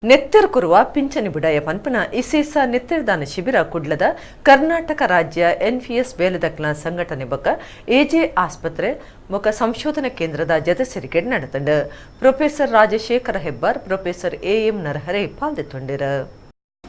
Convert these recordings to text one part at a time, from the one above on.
ನೆತ್ತೆರ್ ಕುರುವ ಪಿಂಚಣಿ ಬುಡಾಯ ಪನ್ಪುನ ಇಸೇಸ ನೆತ್ತೆರ್ದಾನ ಶಿಬಿರ ಕುಡ್ಲದ ಕರ್ನಾಟಕ ರಾಜ್ಯ ಎನ್ಪಿಎಸ್ ಬೇಲೆದಕ್ಲ ಸಂಘಟನೆ ಬೊಕ್ಕ ಎಜೆ ಆಸ್ಪತ್ರೆ ಬೊಕ್ಕ ಸಂಶೋಧನಾ ಕೇಂದ್ರದ ಜತೆ ಸೇರಿಕೆ ನಡೆತಂಡು. Professor Rajashekhara Hebbar, professor AM Narahari ಪಾಲ್ದೆತ್ತೊಂಡಿರು.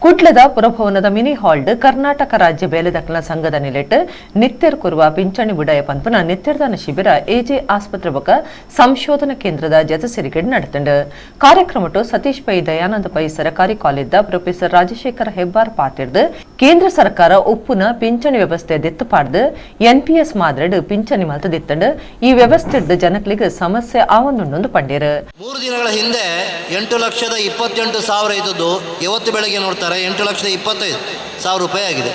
ಕುಡ್ಲದ ಪುರಭವನದ ಮಿನಿ ಹಾಲ್ಡ್ ಕರ್ನಾಟಕ ರಾಜ್ಯ ಬೇಲೆದಕ್ಲ ಸಂಘದ ನಿಲೆಟ್ ನಿತ್ಯರ್ ಕುರುವ ಪಿಂಚಣಿ ಬುಡಾಯ ಪನ್ಪುನ ನಿತ್ಯರ್ದಾನ ಶಿಬಿರ ಎಜೆ ಆಸ್ಪತ್ರೆ ಬೊಕ್ಕ ಸಂಶೋಧನಾ ಕೇಂದ್ರದ ಜತೆ ಸೇರಿಕೆ ನಡೆತಂಡು. ಕಾರ್ಯಕ್ರಮಟ್ಟು ಸತೀಶ್ ಪೈ ದಯಾನಂದ ಪೈ ಸರಕಾರಿ ಕಾಲೇಜ್ದ ಪ್ರೊಫೆಸರ್ ರಾಜಶೇಖರ ಹೆಬ್ಬಾರ್ ಪಾತಿರ್ದು ಕೇಂದ್ರ ಸರ್ಕಾರ ಉಪ್ಪುನ ಪಿಂಚಣಿ ವ್ಯವಸ್ಥೆ ದೆತ್ತುಪಾಡ್ದು ಎನ್ಪಿಎಸ್ ಮಾದರಿಡ್ ಪಿಂಚಣಿ ಮಲ್ತದಿತ್ತಂಡು. ಈ ವ್ಯವಸ್ಥೆಡ್ ಜನಕ್ಲಿಗೆ ಸಮಸ್ಯೆ ಆವೊಂದುಂಡು ಪಂಡೇರು. 3 ದಿನಗಳ ಹಿಂದೆ 8,28,000 ಇದ್ದದ್ದು ಇವತ್ತು ಬೆಳಗ್ಗೆ ನೋಡ್ತಾರೆ 8,25,000 ರೂಪಾಯಿ ಆಗಿದೆ.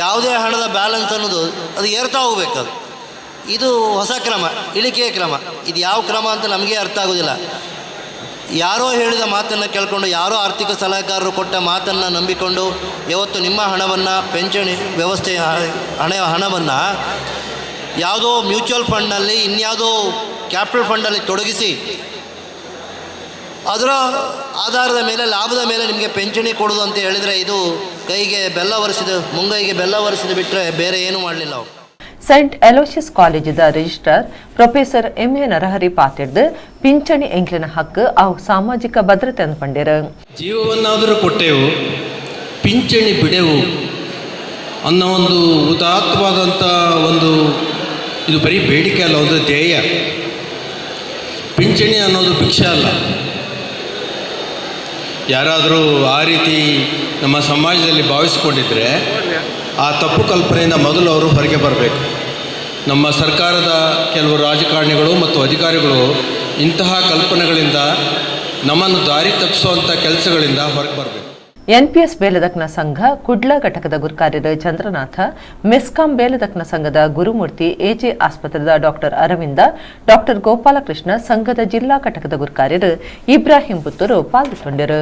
ಯಾವುದೇ ಹಣದ ಬ್ಯಾಲೆನ್ಸ್ ಅನ್ನೋದು ಅದು ಏರ್ತಾ ಹೋಗಬೇಕು. ಅದು ಇದು ಹೊಸ ಕ್ರಮ, ಇಳಿಕೆಯ ಕ್ರಮ. ಇದು ಯಾವ ಕ್ರಮ ಅಂತ ನಮಗೆ ಅರ್ಥ ಆಗೋದಿಲ್ಲ. ಯಾರೋ ಹೇಳಿದ ಮಾತನ್ನು ಕೇಳಿಕೊಂಡು, ಯಾರೋ ಆರ್ಥಿಕ ಸಲಹೆಗಾರರು ಕೊಟ್ಟ ಮಾತನ್ನು ನಂಬಿಕೊಂಡು ಇವತ್ತು ನಿಮ್ಮ ಹಣವನ್ನು, ಪೆನ್ಷನ್ ವ್ಯವಸ್ಥೆಯ ಹಣವನ್ನು ಯಾವುದೋ ಮ್ಯೂಚುವಲ್ ಫಂಡ್ನಲ್ಲಿ, ಇನ್ಯಾವುದೋ ಕ್ಯಾಪಿಟಲ್ ಫಂಡಲ್ಲಿ ತೊಡಗಿಸಿ ಅದರ ಆಧಾರದ ಮೇಲೆ, ಲಾಭದ ಮೇಲೆ ನಿಮಗೆ ಪಿಂಚಣಿ ಕೊಡೋದು ಅಂತ ಹೇಳಿದರೆ ಇದು ಕೈಗೆ ಬೆಲ್ಲ ಒರೆಸಿದ, ಮುಂಗೈಗೆ ಬೆಲ್ಲ ಒರೆಸಿದ ಬಿಟ್ಟರೆ ಬೇರೆ ಏನೂ ಮಾಡಲಿಲ್ಲ ಅವರು. ಸೆಂಟ್ ಅಲೋಷಿಯಸ್ ಕಾಲೇಜಿದ registrar professor MA Narahari ಪಾತಿರ್ದು ಪಿಂಚಣಿ ಎಂಕ್ಲಿನ ಹಕ್ಕು ಅವು ಸಾಮಾಜಿಕ ಭದ್ರತೆ ಅಂದು ಪಂಡೇರು. ಜೀವವನ್ನಾದರೂ ಕೊಟ್ಟೆವು, ಪಿಂಚಣಿ ಬಿಡೆವು ಅನ್ನೋ ಒಂದು ಉದಾತ್ತವಾದಂಥ ಒಂದು ಇದು ಬರೀ ಬೇಡಿಕೆ ಅಲ್ಲ, ಒಂದು ಧ್ಯೇಯ. ಪಿಂಚಣಿ ಅನ್ನೋದು ಭಿಕ್ಷೆ ಅಲ್ಲ. ಯಾರಾದರೂ ಆ ರೀತಿ ನಮ್ಮ ಸಮಾಜದಲ್ಲಿ ಭಾವಿಸಿಕೊಂಡಿದ್ದರೆ ಆ ತಪ್ಪು ಕಲ್ಪನೆಯಿಂದ ಮೊದಲು ಅವರು ಹೊರಗೆ ಬರಬೇಕು. ನಮ್ಮ ಸರ್ಕಾರದ ಕೆಲವು ರಾಜಕಾರಣಿಗಳು ಮತ್ತು ಅಧಿಕಾರಿಗಳು ಇಂತಹ ಕಲ್ಪನೆಗಳಿಂದ ನಮ್ಮನ್ನು ದಾರಿ ತಪ್ಪಿಸುವಂಥ ಕೆಲಸಗಳಿಂದ ಹೊರಗೆ ಬರಬೇಕು. ಎನ್ಪಿಎಸ್ ಬೇಲದಕ್ನ ಸಂಘ ಕುಡ್ಲ ಘಟಕದ ಗುರುಕಾರ್ಯರು ಚಂದ್ರನಾಥ, ಮೆಸ್ಕಾಂ ಬೇಲದಕ್ನ ಸಂಘದ ಗುರುಮೂರ್ತಿ, ಎಜೆ ಆಸ್ಪತ್ರೆದ ಡಾಕ್ಟರ್ ಅರವಿಂದ, ಡಾಕ್ಟರ್ ಗೋಪಾಲಕೃಷ್ಣ, ಸಂಘದ ಜಿಲ್ಲಾ ಘಟಕದ ಗುರುಕಾರ್ಯರು ಇಬ್ರಾಹಿಂ ಪುತ್ತೂರು ಪಾಲ್ಗೊಂಡರು.